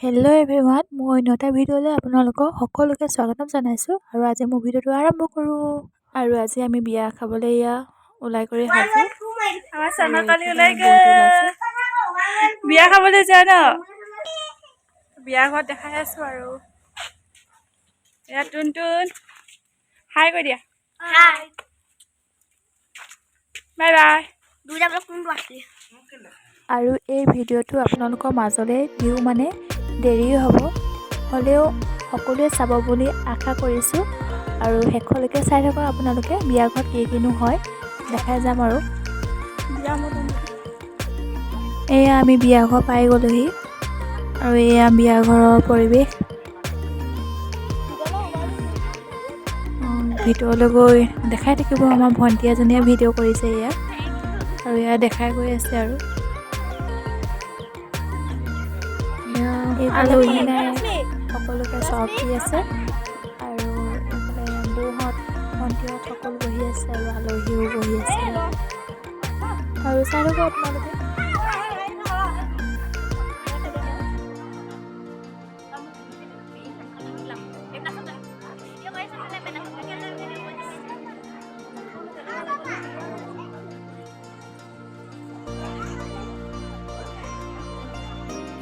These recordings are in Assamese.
হেল্ল' এভৰিৱান, মই অন্য এটা ভিডিঅ'লৈ আপোনালোকক সকলোকে স্বাগতম জনাইছোঁ। আৰু আজি মোৰ ভিডিঅ'টো আৰম্ভ কৰোঁ। আৰু আজি আমি বিয়া খাবলৈ এয়া ওলাই কৰি সাজু। আমাৰ চানাকালি ওলাই বৌটো ওলাইছে। বিয়া খাবলৈ যোৱা ন, বিয়া ঘৰত দেখাই আছো। আৰু এয়া টুন টুন, হাই কৈ দিয়া। হাই। Bye bye. দুটা ব্লগ কোনটো আছিলে? আৰু এই ভিডিঅ'টো আপোনালোকৰ মাজলৈ দিওঁ মানে দেৰিও হ'ব, হ'লেও সকলোৱে চাব বুলি আশা কৰিছোঁ। আৰু শেষলৈকে চাই থাকক আপোনালোকে, বিয়া ঘৰত কি কিনো হয় দেখাই যাম। আৰু বিয়া এয়া আমি বিয়া ঘৰ পাই গ'লোহি আৰু এয়া বিয়া ঘৰৰ পৰিৱেশ। ভিতৰলৈ গৈ দেখাই থাকিব। আমাৰ ভণ্টি এজনীয়ে ভিডিঅ' কৰিছে এয়া, আৰু এয়া দেখাই গৈ আছে। আৰু এইফালে আলহী। কইনাই সকলোকে চৰব দি আছে আৰু এইফালে বৌহঁত, ভণ্টিহঁত সকলো বহি আছে আৰু আলহীও বহি আছে। আৰু চাই থাকক আপোনালোকে।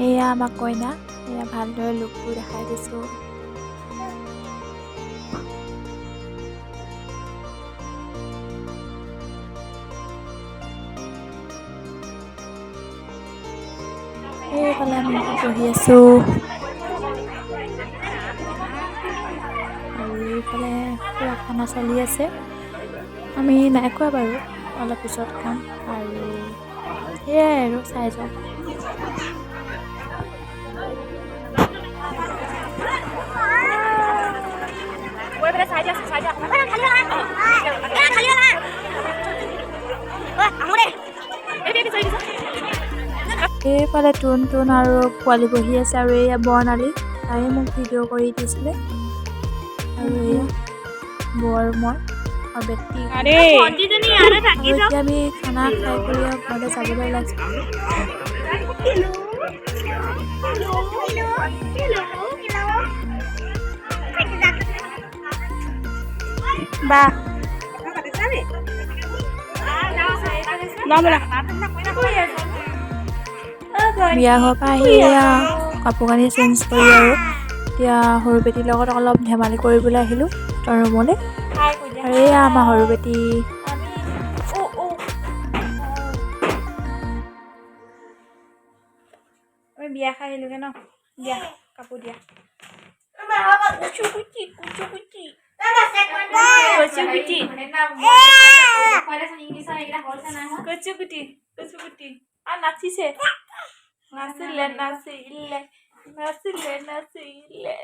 এয়া আমাৰ কইনা, এয়া ভালদৰে লুকটো দেখাই দিছোঁ। এইফালে আমি বহি আছোঁ আৰু এইফালে পূৰা খানা চলি আছে। আমি নাই খোৱা বাৰু, অলপ পিছত খাম। আৰু সেয়াই আৰু চাই যাওক। খালি। আহো দে। এইফালে টুন টুন আৰু পোৱালি বহি আছে আৰু এয়া বৰ্ণালী, তাই মোক ভিডিঅ' কৰি দিছিলে। আৰু এয়া বৌ আৰু মই আৰু বেটি। ভণ্টিজনী ইয়াতে থাকি। আৰু এতিয়া আমি খানা খাই কৰি আৰু ঘৰলৈ যাবলৈ ওলাইছোঁ। Hello' hello' hello' hello'. বা যাওঁ ব'লা। বিয়া ঘৰৰ পৰা আহি এয়া কাপোৰ কানি চেঞ্জ কৰি আৰু এতিয়া সৰু বেটীৰ লগত অলপ ধেমালি কৰিবলৈ আহিলোঁ তাৰ ৰুমলৈ। আৰু এয়া আমাৰ সৰু বেটী। আমি বিয়া খাই আহিলোগে ন। দিয়া, কাপোৰ দিয়া। কুচু কুচি কুচু কুচি কচু কুটি কচু কুটি কচু কুটি। আৰু নাচিছে, নাচিলে নাচিলে নাচিলে নাচিলে।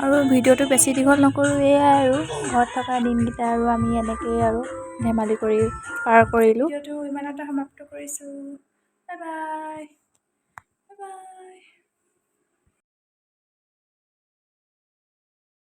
আৰু ভিডিঅ'টো বেছি দীঘল নকৰোঁ। এয়াই আৰু ঘৰত থকা দিনকেইটা আৰু আমি এনেকৈয়ে আৰু ধেমালি কৰি পাৰ কৰিলোঁ। ভিডিঅ'টো ইমানতে সমাপ্ত কৰিছোঁ। Bye bye, bye bye.